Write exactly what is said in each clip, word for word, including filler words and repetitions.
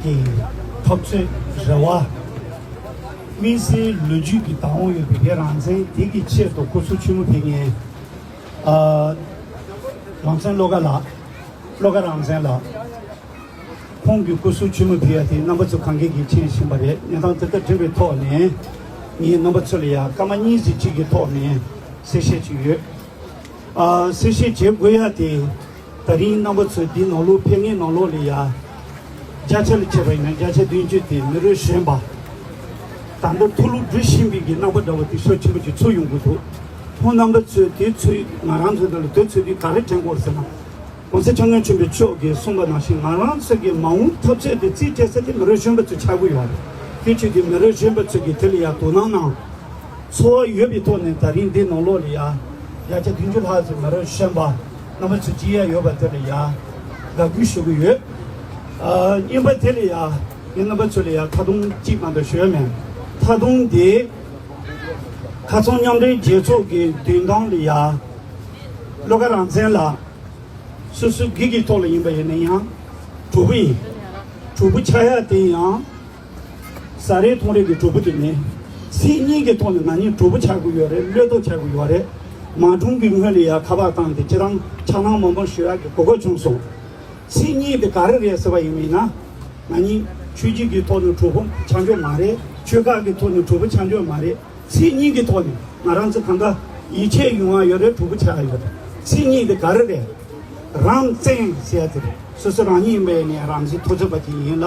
གི་འཐབ་རྩོད་རེ་བ། དམིགས་བསལ་ལོ་རྒྱུས་ཀྱི་བདག་དབང་ཡོད་པའི་རང་བཙན་དེ་གི་ཆེད་དུ་སྐུ་གཟུགས་ཆེན་མོ་ཕུལ་མཁན། ཨ། རང་བཙན་བློ་དགའ་ལགས། བློ་དགའ་རང་བཙན་ལགས། ཁོང་གི་སྐུ་གཟུགས་ཆེན་མོ་ཕུལ་ཡ་དེ་རྣམ་པ་ཚོ་གང་གས་ཀྱིས་མཁྱེན་བཞིན་པ་རེད། གནས་སྟངས་དེ་ལྟར་འགྲིག་པའི་ཐོག་ནས་ངས་རྣམ་པ་ཚོ་ལ་ཡ་སྐར་མ་གཉིས་ཙམ་གཅིག་གི་ཐོག་ནས་གསལ་བཤད་ཅིག་ཡོད། ཨ། གསལ་བཤད་བྱེད་དགོས་ཡ་དེ། ད་རིང་རྣམ་པ་ཚོ་འདི་ནང་ལོགས་ཕེབས་མཁན་ནང་ལོགས་ལ་ཡ། བརྒྱ་ཆ་ལ་བྱས་པ་ཡིན་ན་བརྒྱ་ཆ་བདུན་ཅུ་དེ་མི་རབས་གཞོན་པ། ད་ལྟ་མཐོ་སློབ་འགྲོ་བཞིན་པའི་གི་རྣམ་པ་འདྲ་བོ་དེ་ཤུགས་ཆེན་པོ་ཅིག་ཚུར་ཡོང་གི་འདུག་ཁོང་རྣམ་པ་ཚོས་དེ་ཚོས་ང་རང་ཚོ་དང་ལ་དེ་ཚོས་དེ་ག་རེ་དྲན་དགོས་ཟེར་ན། ༸གོང་ས་༸སྐྱབས་མགོན་ཆེན་པོ་མཆོག་གིས་གསུངས་པ་ནང་བཞིན་ང་རང་ཚོ་གི་མ་འོངས་འཐབ་རྩོད་དེ་རྩིས་སྤྲད་ས་དེ་མི་རབས་གཞོན་པ་ཚོ་ཆགས་ཀྱི་ཡོད་རེད། དེ་བྱས་དུས་མི་རབས་གཞོན་པ་ཚོ་གིས་དེ་ལ་ཡ་དོ་སྣང་གནང་། འཚོ་བ་ཡོད་པའི་ཐོག་ནས་ད་རིང་འདི་ནང་ལོགས་ལ་ཡ། བརྒྱ་ཆ་བདུན་ཅུ་ལྷག་ཙམ་མི་རབས་གཞོན་པ་རྣམ་པ་ཚོ་བྱེད་ཡ་ཡོད་པ་དེ་ལ་ཡ། དགའ་གུས་ཞུ་གི་ཡོད། ཨ། གཉིས་པ་དེ་ལ་ཡ། ངས་རྣམ་པ་ཚོ་ལ་ཡ་ཁ་རྡུང་གཅིག་མ་གཏོགས་ཞུ་ཡ་མེད། ཁ་རྡུང་དེ། ཁ་སང་མཉམ་འབྲེལ་རྒྱལ་ཚོགས་ཀྱི་མདུན་ཐང་ལ་ཡ། བློ་དགའ་རང་བཙན་ལགས། སོ་སོའི་སྒེར་གྱི་ཐོག་ལ་ཡིན་པ་ཡིན་ན་ཡང་། གྲོགས་པོ་ཡིན། གྲོགས་པོ་ཆགས་ཡ་དེ་ཡང་། ཟ་རེས་འཐུང་རེས་ཀྱི་གྲོགས་པོ་དེ་མིན། ཚིག་གཉིས་ཀྱི་ཐོག་ནས་ང་གཉིས་གྲོགས་པོ་ཆགས་ཀྱི་ཡོད་རེད། བློས་གཏོང་བྱ་དགོས་ཡོད་རེད། མ་གྲོངས་ཀྱི་སྔོན་ལ་ཡ་ཁ་པར་བཏང་སྟེ་ཁྱེད་རང་ཕྱག་ལས་མང་པོ་ཞུ་ཡག་གི་གོ་སྐབས་བྱུང་སོང་། ཚིག་གཉིས་དེ་ག་རེ་རེད་ཟེར་བ་ཡིན་མིན་ན། ང་གཉིས་ཆོས་བརྒྱུད་ཀྱི་ཐོག་ནས་གྲོགས་པོ་ཆགས་འཇོག་མ་རེད། ཆོལ་ཁ་གི་ཐོག་ནས་གྲོགས་པོ་ཆགས་འཇོག་མ་རེད། ཚིག་གཉིས་ཀྱི་ཐོག་ནས་ང་རང་ཚོ་གང་ག་ཡིད་ཆེས་ཡོང་བ་ཡོད་རེད། གྲོགས་པོ་ཆགས་ཡ་ཡོད་རེད། ཚིག་གཉིས་དེ་ག་རེ་རེད། རང་བཙན་ཟེར་ཡ་དེ་རེད། སོ་སོ་རང་ཉིད་ཡིན་པ་ཡིན་ནའི་རང་བཙན་ཐོབ་ཐུབ་པ་ཅིག་ཡིན་ལ།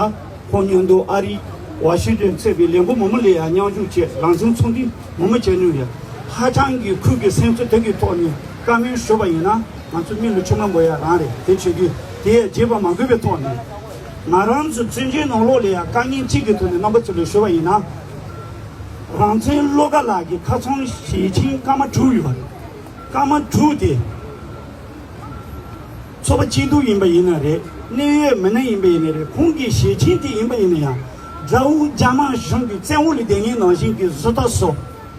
ཁོང་མཉམ་དུ་ཨ་རི་ཝ་ཤིང་ཏོན་གཙོས་པའི་ལས་འགུལ་མང་པོ་ལ་ཡང་མཉམ་ཞུགས་བྱས། རང་བཙན་ཚོགས་འདུ་མང་པོ་བྱས་མྱོང་ཡོད། ཧ་ཅང་གི་ཁུལ་གྱི་སེམས་ཚོར་དེ་གི་ཐོག་ནས་བཀའ་མོལ་ཞུས་པ་ཡིན་ན། ང་ཚོ་མི་ལ་ཆུང་མ་འབོད་ཡ་རང་རེད། དེ་བྱེད་དུས་དེ་ཡང་བརྗེད་པ་མ་དགོས་པའི་ཐོག་ནས། ང་རང་ཚོ་བཙན་བྱོལ་ནང་ལོགས་ལ་ཡང་དཀའ་ངལ་གཅིག་གི་ཐོག་ནས་རྣམ་པ་ཚོ་ལ་ཞུ་བ་ཡིན་ན། རང་བཙན་བློ་དགའ་ལགས་ཀྱི་ཁ་སང་ཞལ་ཆེམས་སྐར་མ་དྲུག་ཡོད་རེད། སྐར་མ་དྲུག་དེ། ཚོགས་པ་སྐྱིད་སྡུག་ཡིན་པ་ཡིན་ན་རེད། གནད་ཡོད་མི་སྣ་ཡིན་པ་ཡིན་ན་རེད། ཁོང་གི་ཞལ་ཆེམས་དེ་ཡིན་པ་ཡིན་ན་ཡང་། དགྲ་བོ་རྒྱ་དམར་གཞུང་གི་བཙན་འོག་ལ་བསྡད་མཁན་ནང་བཞིན་གྱི་བཟོ་ལྟ་བཟོ།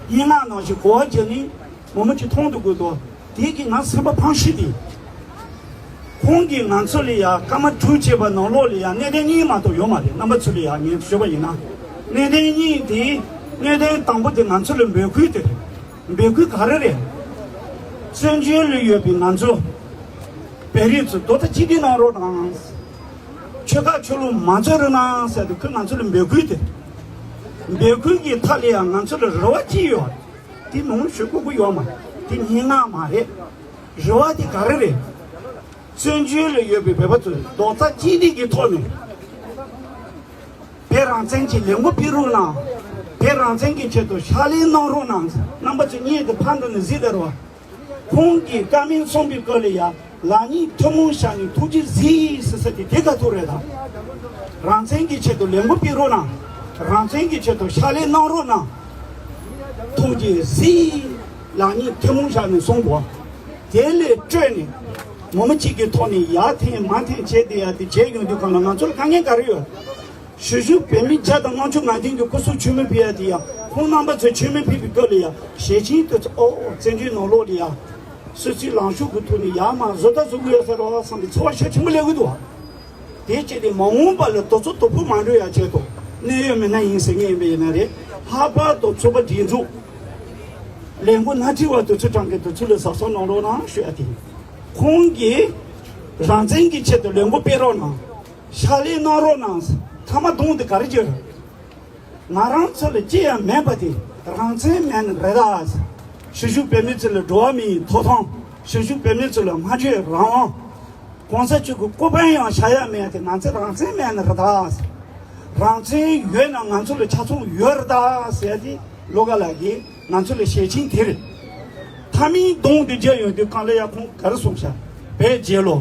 སྙན་ངག་ནང་བཞིན་གོ་བ་བརྒྱབ་ནས་མང་པོ་ཅིག་མཐོང་དུ་དགོས་དོ། དེ་གི་ང་སེམས་པ་ཕངས་ཤི་དེ། ཁོང་གིས་ང་ཚོ་ལ་ཡ་སྐར་མ་དྲུག་བྱས་པ་ནང་ལོགས་ལ་ཡ་གནད་དོན་གཉིས་མ་གཏོགས་ཡོད་མ་རེད། རྣམ་པ་ཚོ་ལ་ཡ་ངས་ཞུས་པ་ཡིན་ན། གནད་དོན་གཉིས་དེ། གནད་དོན་དང་པོ་དེ་ང་ཚོ་ལ་འབོད་སྐུལ་དེ་རེད། འབོད་སྐུལ་ག་རེ་རེད། བཙན་བྱོལ་ལ་ཡོད་པའི་ང་ཚོ་བོད་རིགས་ཚོ་རྡོག་རྩ་གཅིག་སྒྲིལ་གནང་རོགས་གནང་། ཆོལ་ཁ་ཆོས་ལུགས་མ་རྩོད་རོགས་གནང་ཟེར་དུས་ཁོས་ང་ཚོ་ལ་འབོད་སྐུལ་དེ། འབོད་སྐུལ་གྱི་མཐའ་ལ་ཡང་ང་ཚོ་ལ་རེ་བ་ཅི་ཡོད། དེ་མང་པོ་ཞུ་དགོས་ཀྱི་ཡོད་མ་རེད། དེ་སྙན་ངག་མ་རེད། རེ་བ་དེ་ག་རེ་རེད། བཙན་བྱོལ་ལ་ཡོད་པའི་བོད་པ་ཚོས་རྡོག་རྩ་གཅིག་སྒྲིལ་གྱི་ཐོག་ནས། བོད་རང་བཙན་གྱི་ལས་འགུལ་སྤེལ་རོགས་གནང་། བོད་རང་བཙན་གྱི་ཆེད་དུ་ཕྱག་ལས་གནང་རོགས་གནང་། རྣམ་པ་ཚོ་གཉིས་དེ་ཕར་འགྲོ་ནས་གཟིགས་དང་རོགས། ཁོང་གིས་བཀའ་མོལ་གསུངས་པའི་སྐོར་ལ་ཡ། ལག་གཉིས་ཐུན་མོང་བཞག་ནས་ཐུགས་རྗེ་གཟིགས་ཟེར་ས་དེ་དེ་ག་ཐུག་རེད་དམ། རང་བཙན་གྱི་ཆེད་དུ་ལས་འགུལ་སྤེལ་རོགས་གནང་། རང་བཙན་གྱི་ཆེད་དུ་ཕྱག་ལས་གནང་རོགས་གནང་། ཐུགས་རྗེ་གཟིགས། ལག་གཉིས་ཐུན་མོང་བཞག་ནས་གསུངས་པ། དེ་ལས་སྤྲོས་ནས། ངོ་མ་གཅིག་གི་ཐོག་ནས་ཡར་འཐེན་མར་འཐེན་བྱས་ཏེ་ཡ་དེ་བྱས་ཡོང་དུས་གང་ལ་ང་ཚོར་དཀའ་ངལ་ག་རེ་ཡོད། གཞིས་བཞུགས་བོད་མི་བརྒྱ་དང་ལྔ་བཅུ་ང་བདུན་གྱི་སྐུ་གཟུགས་མཆོད་མེ་ཕུལ་ཡ་དེ་ཡ། ཁོང་རྣམ་པ་ཚོས་མཆོད་མེ་ཕུལ་བའི་སྐབས་ལ་ཡ། ཞལ་ཆེམས་དེ་ཚོ་ཨོ་ཨོ་བཙན་བྱོལ་ནང་ལོགས་ལ་ཡ། སོ་སོའི་ལངས་ཕྱོགས་ཀྱི་ཐོག་ནས་ཡར་མར་བཟོ་ལྟ་བཟོ་གི་ཡོད་ས་རེད་བསམ་པའི་ཚོར་བ་ཤུགས་ཆེན་པོ་སླེབས་ཀྱི་འདུག་བ། དེ་བྱས་ཏེ་མ་འོངས་པ་ལ་དོ་ཚོགས་དོ་ཕུགས་མ་འགྲོ་ཡ་ཆེད་དུ་གནད་ཡོད་མི་སྣ་ཡིན་ཟེར་མཁན་ཡིན་པ་ཡིན་ན་རེད། ལྷག་པར་དུ་ཚོགས་པ་སྒྲིག་འཛུགས་ལས་འགུལ་སྣ་ཁྲིད་པ་དེ་ཚོ་དྲང་གི་དེ་ཚོ་ལ་གཟབ་གཟབ་གནང་རོགས་གནང་ཞུ་ཡ་དེ་ཡིན། ཁོང་གིས་རང་བཙན་གྱི་ཆེད་དུ་ལས་འགུལ་སྤེལ་རོགས་གནང་། ཕྱག་ལས་གནང་རོགས་གནང་། མཐའ་མ་གདོང་དེ་ག་རེ་བྱེད། ང་རང་ཚོ་ལ་ཅི་ཡང་མེད་པ་དེ་རང་བཙན་མེད་ནི་རེད་ད། གཞིས་བཞུགས་བོད་མི་ཚོ་ལ་འགྲོ་བ་མིའི་ཐོབ་ཐང་། གཞིས་བཞུགས་བོད་མི་ཚོ་ལ་སྨྲ་བརྗོད་རང་དབང་། གོང་ས་མཆོག་གི་སྐུ་དཔོན་ཡང་བཞག་ཡ་མེད་དེ་ང་ཚོ་རང་བཙན་མེད་ནི་རེད་ད། རང་བཙན་ཡོད་ན་ང་ཚོ་ལ་ཆ་ཚང་ཡོད་རེད་ད་ཟེར་ཏེ་བློ་དགའ་ལགས་ཀྱིས་ང་ཚོ་ལ་ཞལ་ཆེམས་དེ་རེད། མཐའ་མའི་གདོང་དེ་མཇལ་ཡོང་དུས་གང་ལ་ཡ་ཁོང་ག་རེ་གསུངས་ཤག་བོད་རྒྱལ་ལོ།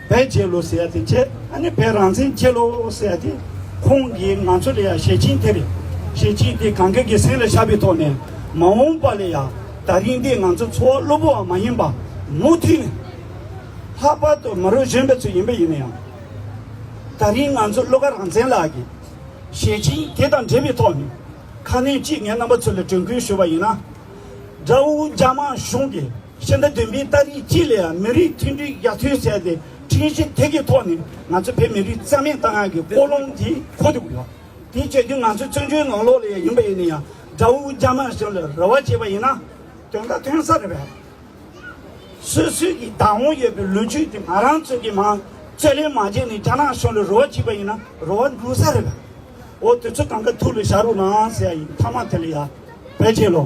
བོད་རྒྱལ་ལོ་ཟེར་ཡ་དེ་བྱས། ཨ་ནི་བོད་རང་བཙན་རྒྱལ་ལོ་ཟེར་ཡ་དེ་ཁོང་གིས་ང་ཚོ་ལ་ཡ་ཞལ་ཆེམས་དེ་རེད། ཞལ་ཆེམས་དེ་གང་ག་གི་སེམས་ལ་བཞག་པའི་ཐོག་ནས་མ་འོངས་པ་ལ་ཡ་ད་རིང་འདི་ང་ཚོ་འཚོ་བ་སློབ་པོ་བ་མ་ཡིན་པ་མུ་མཐུད་ནས། ལྷག་པར་དུ་མི་རབས་གཞོན་པ་ཚོ་ཡིན་པ་ཡིན་ན་ཡང་། ད་རིང་ང་ཚོ་བློ་དགའ་རང་བཙན་ལགས་ཀྱི་ཞལ་ཆེམས་དེ་དང་འབྲེལ་བའི་ཐོག་ནས་ཁ་སྣོན་གཅིག་ངས་རྣམ་པ་ཚོ་ལ་དྲན་སྐུལ་ཞུ་བ་ཡིན་ན། དགྲ་བོ་རྒྱ་དམར་གཞུང་གིས་ཕྱི་ཟླ་བདུན་པའི་ཏ་རིག་གཅིག་ལ་ཡང་མི་རིགས་མཐུན་སྒྲིལ་ཡར་ཐོན་ཟེར་ཏེ་ ཁྲིམས་གཞི་དེ་གི་ཐོག་ནས་ང་ཚོ་བོད་མི་རིགས་རྩ་མེད་བཏང་ཡག་གི་ཀོ་ལོང་དེ་འཁོར་ཐུབ་ཀྱི་ཡོད། དེ་བྱས་དུས་ང་ཚོ་བཙན་བྱོལ་ནང་ལོགས་ལ་ཡིན་པ་ཡིན་ན་ཡང་དགྲ་བོ་རྒྱ་དམར་གཞུང་ལ་རེ་བ་བྱས་པ་ཡིན་ན་དོན་དག་ཐོན་ས་རེད་པས། སོ་སོའི་གི་བདག་དབང་ཡོད་པའི་ལོ་རྒྱུས་དེ་ང་རང་ཚོ་གི་མང་རྩོད་ལེན་མ་བྱས་ནས་རྒྱ་ནག་གཞུང་ལ་རེ་བ་བྱས་པ་ཡིན་ན་རེ་བ་འགྲུབ་ས་རེད་པས། འོ་དེ་ཚོ་གང་ག་ཐུགས་ལ་བཞག་རོགས་གནང་ཟེར་ཡ་ཡིན། མཐའ་མ་དེ་ལ་ཡ་བེད་སྤྱད་ལོ།